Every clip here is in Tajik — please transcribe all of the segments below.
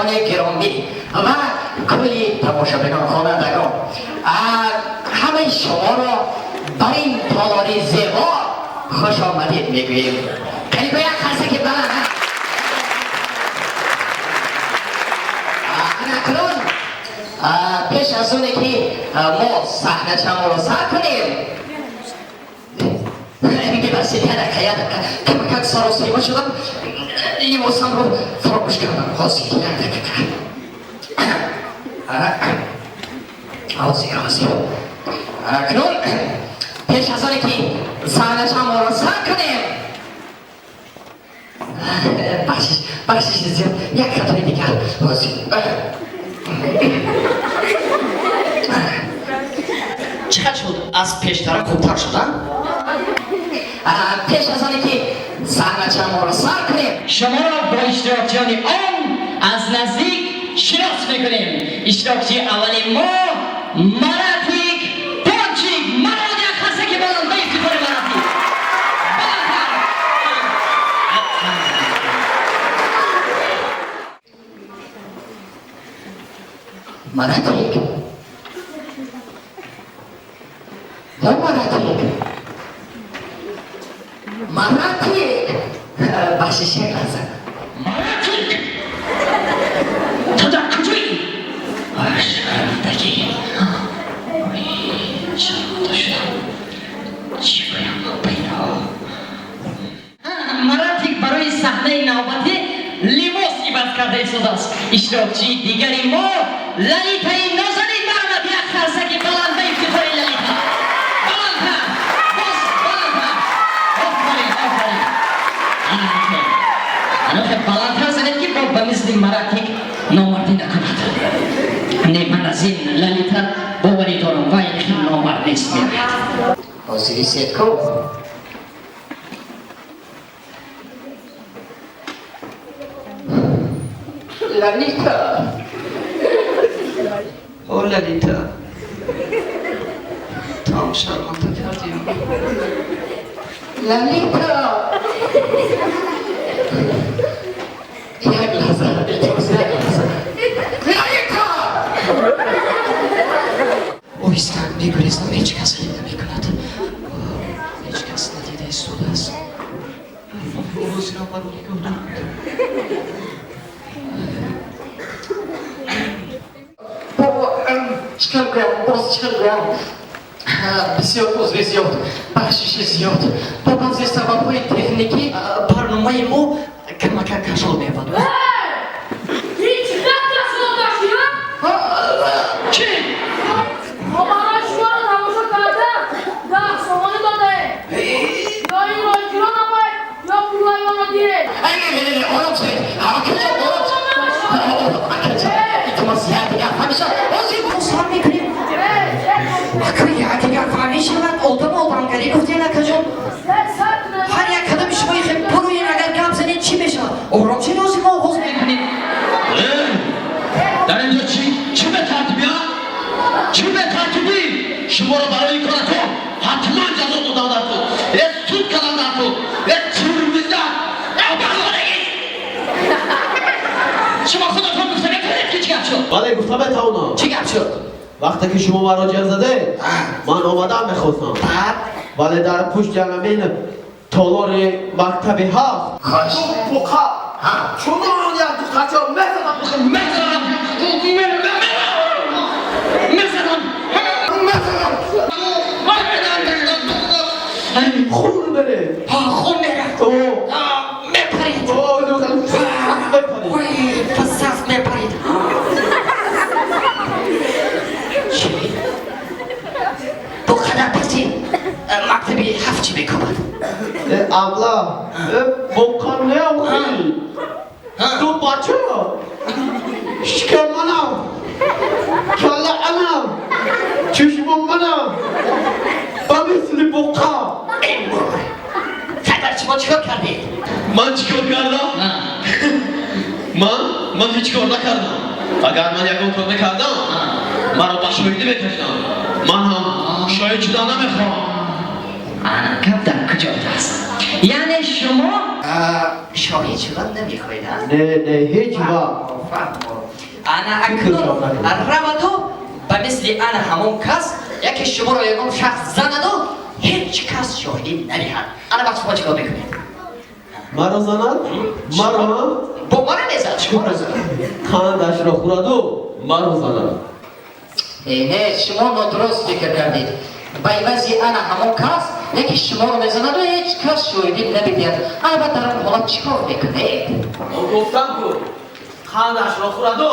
Бинандагони гиромӣ ва кулли тамошобинон, хонандагон, ҳамаи шуморо бар ин толори зебо хуш омадед мегӯем. Қани як қарсаки баланд. Акнун пеш аз оне ки мо саҳначаморо сар кунем, мебахшед, як дақиқа, як дақиқа, камакак саросима шудам, либосамро фаромӯш кардам. Ҳозир, як дақиқа, ҳозир, ҳозир. Акнун пеш аз оне ки саҳначаморо сар кунем, бахшиш, бахшиши зиёд, як хатои дигар, ҳозир. Чӣ қадр шуд? Аз пештара хубтар шуда. Пеш аз оне ки саҳначаморо сар кунем, шуморо бо иштирокчиёни он аз наздик шинос мекунем. Иштирокчии аввали мо Маратик Пончик. Марот, як қарсаки баланд ба ифтихори Маратик. Баландтар. Маратик, о Маратик, Маратик, бахшиш, як лаҳза. Маратик, ту дар куҷоӣ? Ой, шармандагӣ, ой, шарманда шудам. Чӣ гӯям ман ба инҳо? Маратик барои саҳнаи навбатӣ либос иваз карда истодааст. Иштирокчии дигари мо Лалитаи нозанин. Марҳамат, як қарсаки баланд ба ифтихори Лалита. Баландтар, боз баландтар. Офарин, офарин. Анохе баландтар занед, ки бо ба мисли Маратик номардӣ накунад. Не, ман аз ин Лалита боварӣ дорам, вай хел номард нест, меояд. Ҳозири сетку. Лалита. О, Лалита, ту ҳам шарманда кардиам. Лалита, як лаҳза, илтимос, як лаҳза. Лалита. Оҳиста мегурезам, ҳеҷ кас ҳид намекунад, ҳеҷ кас надида истодааст. Ҳозирам маро нигоҳ доранд. Бобо, чикор гӯям, боз чикор гӯям? Бисёр узри зиёд, бахшиши зиёд, ба баъзе сабабҳои техникӣ барномаи мо камакак кашол меёбад. Ҳеҷ кашол бошӣ? Чӣ? Мо барои шуморо тамошо карда 10 сомонӣ додаем. Ё инро иҷро намоед, ё пулҳои диҳед. Не, не, ором шавед, акаҷон, ором, акаҷон, илтимос, як дигар ҳамеша ҳозир. Сар мекунем. Ака, як дигар фаҳмӣ шавад, одам одамгарӣ гуфтен, акаҷон. Ҳар як қадами шумо хел буруен, агар гап занед, чӣ мешавад? Ором шед, ҳозир мо оғоз мекунем. Дар инҷо чӣ, чӣ бетартибӣ, а? Чӣ бетартибӣ? Шуморо барои ин коратон ҳатман ҷазо додам дар ту, е суд кардам дар ту, е тюрмиза баронагӣ. Шумо худатон гуфта метавонед, ки чӣ гап шуд? Бале, гуфта метавонам. Чӣ гап шуд? Вақте ки шумо маро ҷеғ задед, ман омадан мехостам, вале дар пушти ҳамин толори мактаби ҳафт Хош. буқа чунон як духтарчаро мезадам. Мезанам, мезанам. Мезанам. Хун бере. Хун мерад. О. Мепарид. О, мепарид. Ой, пасас мепарид. Чӣ? Буқа дар паси мактаби ҳафт чӣ мекунад? Абла, буқа не, охи ду бача шикаманам, калаанам, чашмонам ба мисли буқа. Қадар шумо чӣ кор кардед? Ман чӣ кор кардам? Ман ҳеҷ кор накардам. Агар ман ягон кор мекардам, маро ба шоҳидӣ мекашидам. Ман ҳам шоҳид шудан намехоҳам. Ана гап дар куҷо аст? Яъне шумо шоҳид шудан намехоҳед, а? Не, не, ҳеҷ вақт. Фаҳмо. Ана акнун раваду ба мисли ана ҳамон кас яке шуморо ягон шахс занаду ҳеҷ кас шоҳидӣ намеҳад. Ана вақт шумо чӣ кор мекунед? Маро занад? Маро? Бо мара мезад, шуморо занад. Қандашро хӯраду маро занад. Не, шумо нодуруст фикр кардед. Ба ивази ана ҳамон кас яке шуморо мезанаду ҳеҷ кас шоҳидӣ намедиҳад. Албатта, дар он ҳолат чӣ кор мекунед? Гуфтам ку, қандашро хӯраду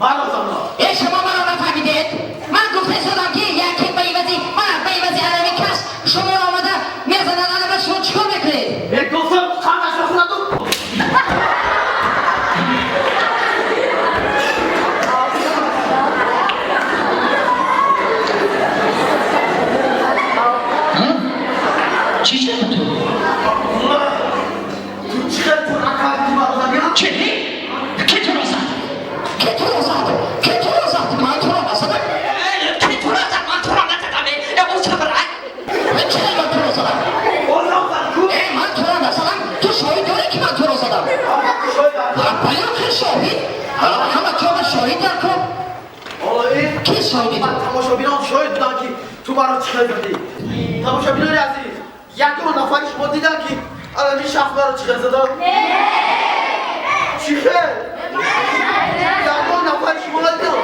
маро занад. Э, шумо маро нафаҳмидед. Ман гуфта истодам, ки яке ба ивази ман, ба ивази анами кас шуморо омада мезанад. Ана баъд шумо чӣ кор мекунед? Гуфтам, қандашро хӯраду. Чӣ шуд ту? Ту чӣ хел ҷуръат кардӣ, ки маро занӣ? Чӣ? Ки туро зад? Ки туро зад? Ки туро зад? Ман туро назадам. Ки туро зад? Ман туро назадам. Э, сабр. Чаро ман туро задам? Э, ман туро назадам. Ту шоҳид дорӣ, ки ман туро задам? Баён хел шоҳид. Ҳама ҷоба шоҳид дар кун. Ки шоҳиди ту? Тамошобинон шоҳид буданд, ки ту маро чӣ хел задӣ. Тамошобинони азиз, ягон нафари шумо диданд, ки алами шахс маро чӣ хел задад? Чӣ хел? Ягон нафари шумо надиданд?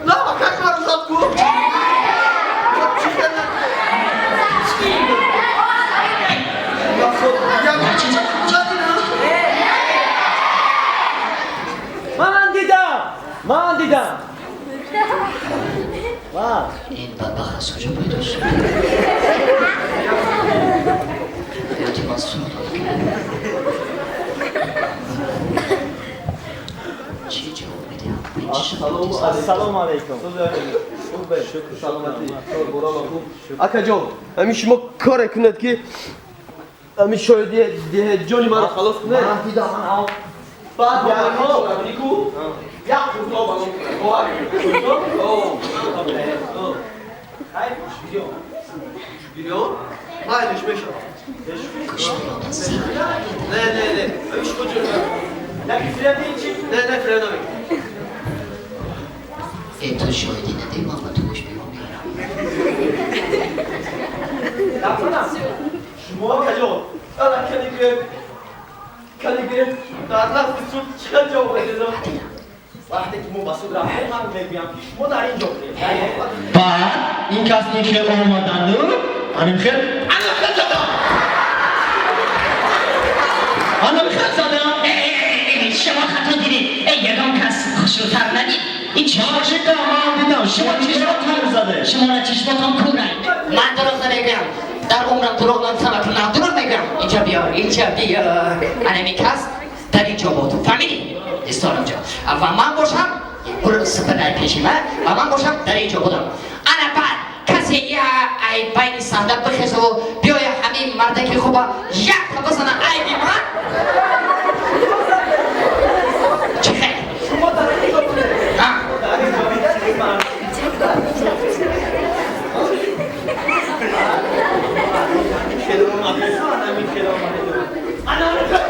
На, как маро зад ку? Чӣ хел? Ягон надиданд? Ман дидам, ман дидам. Ин бадбахт аз куҷо пайдо шуд? Ҳаёти ман суол. Чӣ ҷавоб медиҳам? Ассалому алайкум. Акаҷон, ҳамин шумо коре кунед, ки ҳамин шоҳиди диҳед, ҷони маро халос кунед. Баъд нику як қуртоб ба ном кунед. Бирён майлиш мешавад. Не, не, не, ҳамин шумо ҷо не, не, фиреб намекунед. Э, ту шоҳидӣ надиҳӣ, ман ба ту гӯш бирён меорам. Шумо, акаҷон, ана кани гӯем, кани гӯем, дар назди суд чӣ хел ҷавоб медиҳам? Вақте ки мо ба суд рафтем, ман мегӯям, ки шумо дар ин ҷо будед. Баъд ин кас ин хел омаданду аним хел, ана хел задам, ана хел задам. Шумо хато дидед. Э, ягон кас хушрӯтар надид. Ин Ман дидам, ман дидам, шумо чишмотон заде. Шуморо чишмотон кӯрай. Ман дурӯғ намегӯям. Дар умрам дурӯғ нагуфтам, акнун на дурӯғ мегӯям. Инҷа биё, инҷа биё. Анами кас дар инҷо буд. Фаҳмидӣ? Исторам ҷо. Ва ман бошам, сипадай пеши ман, ва ман бошам дар инҷо будам. Ана баъд касе я ай байни саҳна бихезаву биёя ҳамин мардаки хуба якта бизана айби ман. Чӣ хел? Шумо дар ин ҷо будед. А? Дар ин ҷо будед. Ман хел омадед, ҳамин хел омадед. Ана хел.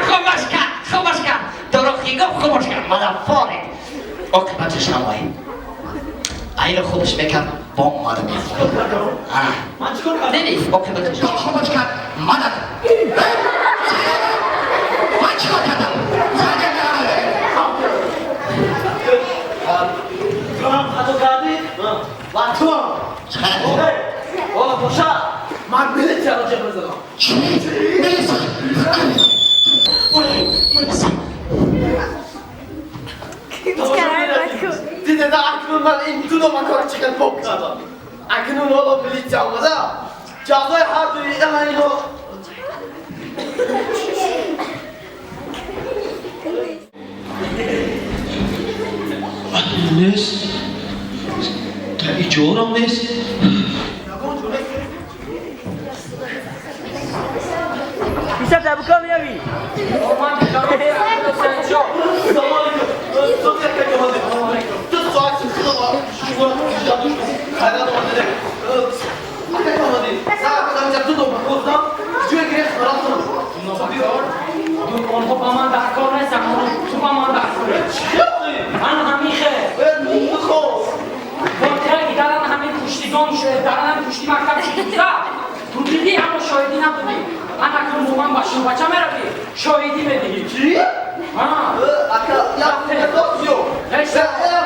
Хубаш кард, хубаш кард. Дурӯғ гуфт, хубаш кард. Мадафоред. Оқибаташ ҳамои. Айро хубаш мекард, бо мада мехӯрд. Ман чӣ кор кардам? Дидӣ, оқибаташ. Хубаш кард, мадад. Ман чӣ кор кардам? Ту ҳам хато кардӣ ва ту ҳам. Ҳоло боша, ман милитсияро ҷеғ мезанам. Чӣ? Милиса? Милиса? Дидеда, акнун ман ин ду номакорро чӣ хел пок кардам. Акнун ҳоло милитсия омада, ҷазои ҳар дуи ана ино. Нест, дар иҷорам нест. Ягон ҷо нест. Бисёр табрикот меёбӣ. Салом алейкум. Ду соат шуд, худо шумо хайрат омадед. Телевизион даранам пушти мактаб шуда. Ту дидӣ, аммо шоҳидӣ надодӣ. Ана кун ман ба шӯъбача меравӣ, шоҳидӣ медиҳӣ. Чӣ? Ҳа. Ака, як дақиқа зиёд.